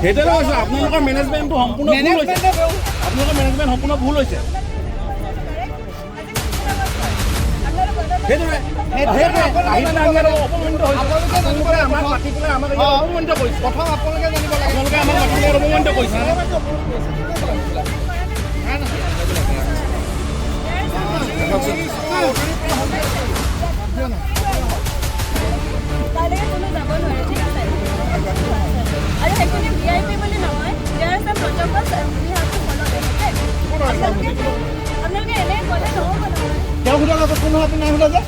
সেইটোৱে কৈছোঁ, আপোনালোকৰ মেনেজমেণ্টটো সম্পূৰ্ণ ভুল হৈছে। আপোনালোকৰ মেনেজমেণ্ট সম্পূৰ্ণ ভুল হৈছে। সেইটোৱে সেইটোৱে আহি পেলাই আমি ইয়াত অপমানিত হৈছোঁ। আপোনালোকে আমাক মাতি পেলাই আমাক ইয়াত অপমানিত কৰিছে। প্ৰথম আপোনালোকে জানিব লাগে। আপোনালোকে আমাক মাতি পেলাই ইয়াত অপমানিত কৰিছে। তালৈকে কোনো যাব নোৱাৰে, ঠিক আছে? আৰু সেইখিনি ভিআইপি বুলি নহয়, there are some protocols, we have to follow them, okay? আপোনালোকে এনেই ক'লে নহ'ব নহয়। তেওঁ সোধক আকৌ, কোনো আপুনি নাই সোধা যে।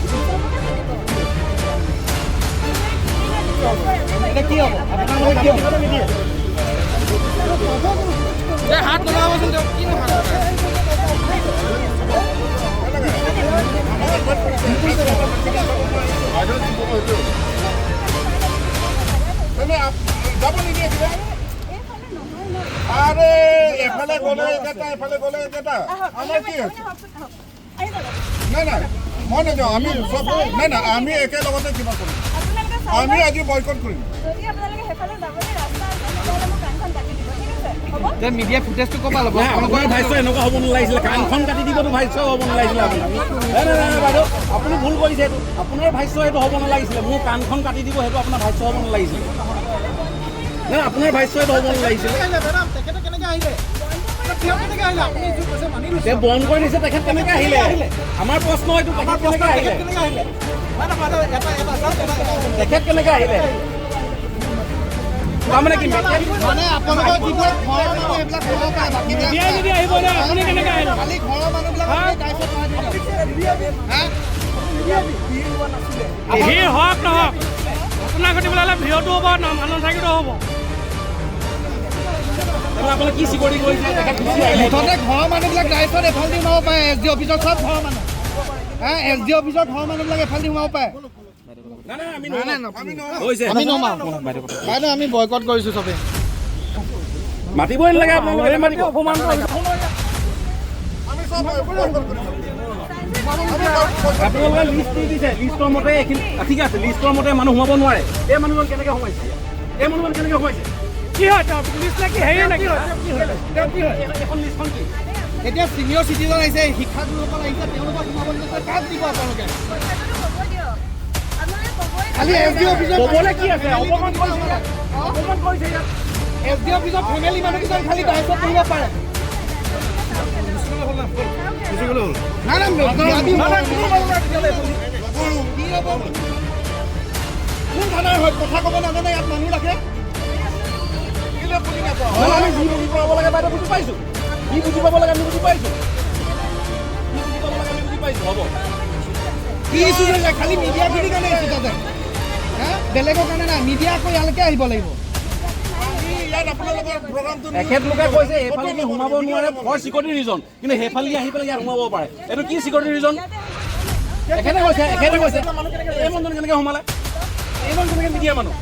চবকে সুধিব। এতিয়া কি হ'ব আপোনালোকে? কি হ'ব? হাত নলগাবচোন তেওঁক, কিনো হাত লগাই? যাব নিদিয়ে কিবা। এইফালে নহয় ন। আৰে, এফালে গ'লে একেটা, এফালে গ'লে একেটা। আহক। আমাৰ কি আছে? আহক, আহি যাওক। নাই নাই, মই নাযাওঁ। আমি চব, নাই নাই, আমি একেলগতে কিবা কৰিম। আপোনালোকে চাই আমি লওক। আজি বয়কট কৰিম। যদি আপোনালোকে সেইফালে যাবলৈ ৰাস্তা আছে, তেতিয়াহ'লে মোৰ কাণখন কাটি দিব, ঠিক আছে? হ'ব। মিডিয়া ফুটেজটো ক'ৰ পৰা ল'ব? নাই, আপোনাৰ ভাষ্য এনেকুৱা হ'ব নালাগিছিলে। কাণখন কাটি দিবতো ভাষ্য হ'ব নালাগিছিলে আপোনাৰ। নাই নাই নাই বাইদেউ, আপুনি ভুল কৰিছে। এইটো আপোনাৰ ভাষ্য, সেইটো হ'ব নালাগিছিলে। মোৰ কাণখন কাটি দিব, সেইটো আপোনাৰ ভাষ্য হ'ব নালাগিছিলে। নাই, আপোনাৰ ভাষ্য এইটো হ'ব নালাগিছিলে। তেখেতে কেনেকে আহিলে? তেওঁ কেনেকে আহিলে? আপুনি যিটো কৈছে মানি লৈছো। তেওঁ বন্ধ কৰি দিছে, তেখেত কেনেকে আহিলে? আমাৰ প্ৰশ্ন এইটো, তেখেত কেনেকে আহিলে? তেখেত কেনেকে আহিলে? নাই নাই, বাইদেউ, এটা এটা চাওক, এটা এটা। তেখেত কেনেকে আহিলে? তাৰমানে কি? মানে আপোনালোকৰ যিবোৰ ঘৰৰ মানুহ, সেইবিলাক ক'ব পাৰে, বাকীবিলাক যদি আহিব ন, আপুনি কেনেকে আহিলে? খালি ঘৰৰ মানুহবিলাক আপুনি দায়িত্ব নহয় দিয়ক। হা? ভিৰ হওক নহওক, ঘটনা ঘটিবলৈ হ'লে ভিৰতো হ'ব, মানুহ নাথাকিলেও হ'ব। আপোনালোকে কি চিকিউৰিটি কৰিছে? তেখেত গুচি আহিলে। মুঠতে ঘৰৰ মানুহবিলাক দায়িত্বত এফাল দি সোমাব পাৰে। এছ ডি অফিচৰ চব ঘৰৰ মানুহ, হা, এছ ডি অফিচৰ ঘৰৰ মানুহবিলাক এফাল দি সোমাব পাৰে। নাই নাই, আমি নাই নাই। নোৱাৰোঁ। হৈছে। আমি নমাওঁ বাইদেউ, আমি বয়কট কৰিছোঁ চবেই। মাতিবই নালাগে আপোনালোকে, মাতিব। অপমান। আমি চব বয়কট কৰিম। আপোনালোকে লিষ্ট দি দিছে, লিষ্টৰ মতে এইখিনি ঠিক আছে। লিষ্টৰ মতে মানুহ সোমাব নোৱাৰে। এই মানুহজন কেনেকে সোমাইছে? এই মানুহজন কেনেকে সোমাইছে? কি হয় তেওঁ? পুলিচ নে কি, হেৰি নেকি? এইখন লিষ্টখন কি? এতিয়া চিনিয়ৰ চিটিজেন আহিছে, শিক্ষাগুৰুসকল আহিছে, তেওঁলোকক সোমাব নিদিয়ে, কাক দিব আপোনালোকে? কথাটোতো ক'ব দিয়ক আপোনালোকে, ক'বই। খালি এছ ডি অফিচৰ ক'বলৈ কি আছে? অপমান কৰিছে ইয়াত, অপমান কৰিছে ইয়াত। এছ ডি অফিচৰ ফেমিলি মানুহকেইজন খালি দায়িত্বত বহিব পাৰে। নাই নাই, কি হ'ব? কোন থানাৰ হয় কথা ক'ব নাজানে, ইয়াত মানুহ ৰাখে। নহয়, আমি যি বুজি পাব লাগে বাইদেউ বুজি পাইছোঁ। কি বুজি পাব লাগে আমি বুজি পাইছোঁ। কি বুজি পাব লাগে আমি বুজি পাইছোঁ, হ'ব। কি ইছ্যু হৈছে? খালি মিডিয়াখিনিৰ কাৰণে ইছ্যু তাতে, হা, বেলেগৰ কাৰণে নাই। মিডিয়া আকৌ ইয়ালৈকে আহিব লাগিব। ইয়াত আপোনালোকৰ প্ৰগ্ৰামটো এখেতলোকে কৈছে এইফালেদি সোমাব নোৱাৰে ফৰ চিকিউৰিটি ৰিজন, কিন্তু সেইফালেদি আহি পেলাই ইয়াত সোমাব পাৰে। এইটো কি চিকিউৰিটি ৰিজন? এখেতে কৈছে, এখেতে কৈছে। এই মানুহজন কেনেকে সোমালে? এই মানুহ কেনেকে? মিডিয়া মানুহ,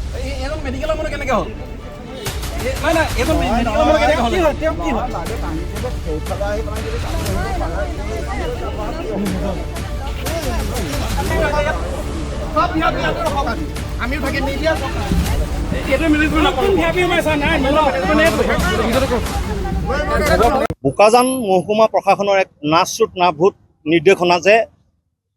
এজন মেডিকেলৰ মানুহ কেনেকে হ'ল? নাই নাই, এজন মেডিকেলৰ মানুহ কেনেকে হ'ল? তেওঁ কি হ'ল? চব সিহঁতে ইয়াতে ৰখক, আজি আমিও থাকিম মিডিয়া। এইটো মেনেজমেণ্ট নকৰোঁ। নাই। বোকাজান মহকুমা প্ৰশাসনৰ এক নাচৰুত নাভূত নিৰ্দেশনা যে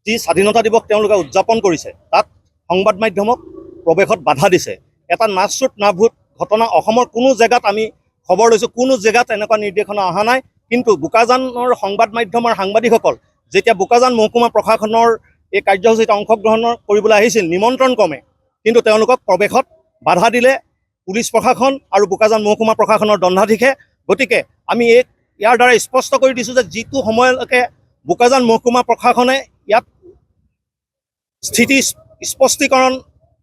যি স্বাধীনতা দিৱস তেওঁলোকে উদযাপন কৰিছে, তাত সংবাদ মাধ্যমক প্ৰৱেশত বাধা দিছে। এটা নাচৰুত নাভূত ঘটনা। অসমৰ কোনো জেগাত আমি খবৰ লৈছোঁ, কোনো জেগাত এনেকুৱা নিৰ্দেশনা অহা নাই। কিন্তু বোকাজানৰ সংবাদ মাধ্যমৰ সাংবাদিকসকল যেতিয়া বোকাজান মহকুমা প্ৰশাসনৰ এই কাৰ্যসূচীত অংশগ্ৰহণ কৰিবলৈ আহিছিল নিমন্ত্ৰণ ক্ৰমে, কিন্তু তেওঁলোকক প্ৰৱেশত বাধা দিলে পুলিচ প্ৰশাসন আৰু বোকাজান মহকুমা প্ৰশাসনৰ দণ্ডাধীশে। গতিকে আমি এই ইয়াৰ দ্বাৰা স্পষ্ট কৰি দিছোঁ যে যিটো সময়লৈকে বোকাজান মহকুমা প্ৰশাসনে ইয়াত স্থিতি স্পষ্টীকৰণ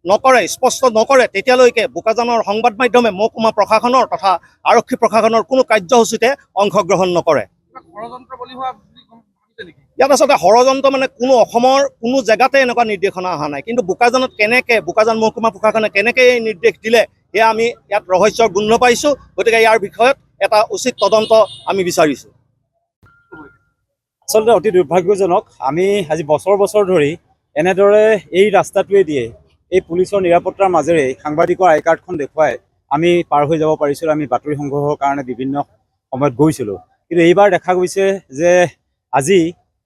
নকৰে, স্পষ্ট নকৰে, তেতিয়ালৈকে বোকাজানৰ সংবাদ মাধ্যমে মহকুমা প্ৰশাসনৰ তথা আৰক্ষী প্ৰশাসনৰ কোনো কাৰ্যসূচীতে অংশগ্ৰহণ নকৰে। ষড়যন্ত্ৰ বলি হোৱা বুলি গম ভাবিছে নেকি? ইয়াত আচলতে ষড়যন্ত্ৰ মানে কোনো অসমৰ কোনো জেগাতে এনেকুৱা নিৰ্দেশনা অহা নাই। কিন্তু বোকাজানত কেনেকে, বোকাজান মহকুমা প্ৰশাসনে কেনেকে এই নিৰ্দেশ দিলে, সেয়া আমি ইয়াত ৰহস্যৰ গোন্ধ পাইছোঁ। গতিকে ইয়াৰ বিষয়ত এটা উচিত তদন্ত আমি বিচাৰিছোঁ। আচলতে অতি দুৰ্ভাগ্যজনক। আমি আজি বছৰ বছৰ ধৰি এনেদৰে এই ৰাস্তাটোৱে দিয়ে, এই পুলিচৰ নিৰাপত্তাৰ মাজেৰে সাংবাদিকৰ আই কাৰ্ডখন দেখুৱাই আমি পাৰ হৈ যাব পাৰিছিলোঁ। আমি বাতৰি সংগ্ৰহৰ কাৰণে বিভিন্ন সময়ত গৈছিলোঁ। কিন্তু এইবাৰ দেখা গৈছে যে আজি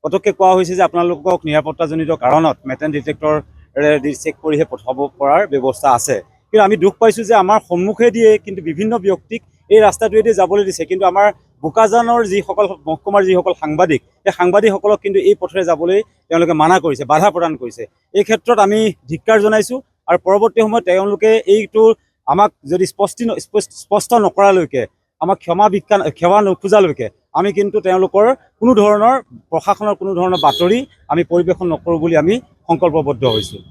পটককৈ কোৱা হৈছে যে আপোনালোকক নিৰাপত্তাজনিত কাৰণত মেটেল ডিটেক্টৰেৰে দি চেক কৰিহে পঠাব পৰাৰ ব্যৱস্থা আছে। কিন্তু আমি দুখ পাইছোঁ যে আমাৰ সন্মুখেদিয়ে কিন্তু বিভিন্ন ব্যক্তিক এই ৰাস্তাটোৱেদি যাবলৈ দিছে, কিন্তু আমাৰ বোকাজানৰ যিসকল মহকুমাৰ যিসকল সাংবাদিক, সেই সাংবাদিকসকলক কিন্তু এই পথেৰে যাবলৈ তেওঁলোকে মানা কৰিছে, বাধা প্ৰদান কৰিছে। এই ক্ষেত্ৰত আমি ধিক্কাৰ জনাইছোঁ আৰু পৰৱৰ্তী সময়ত তেওঁলোকে এইটো আমাক যদি স্পষ্ট নকৰালৈকে, আমাক ক্ষমা ভিক্ষা ক্ষমা নোখোজালৈকে আমি কিন্তু তেওঁলোকৰ কোনো ধৰণৰ প্ৰশাসনৰ কোনো ধৰণৰ বাতৰি আমি পৰিৱেশন নকৰোঁ বুলি আমি সংকল্পবদ্ধ হৈছোঁ।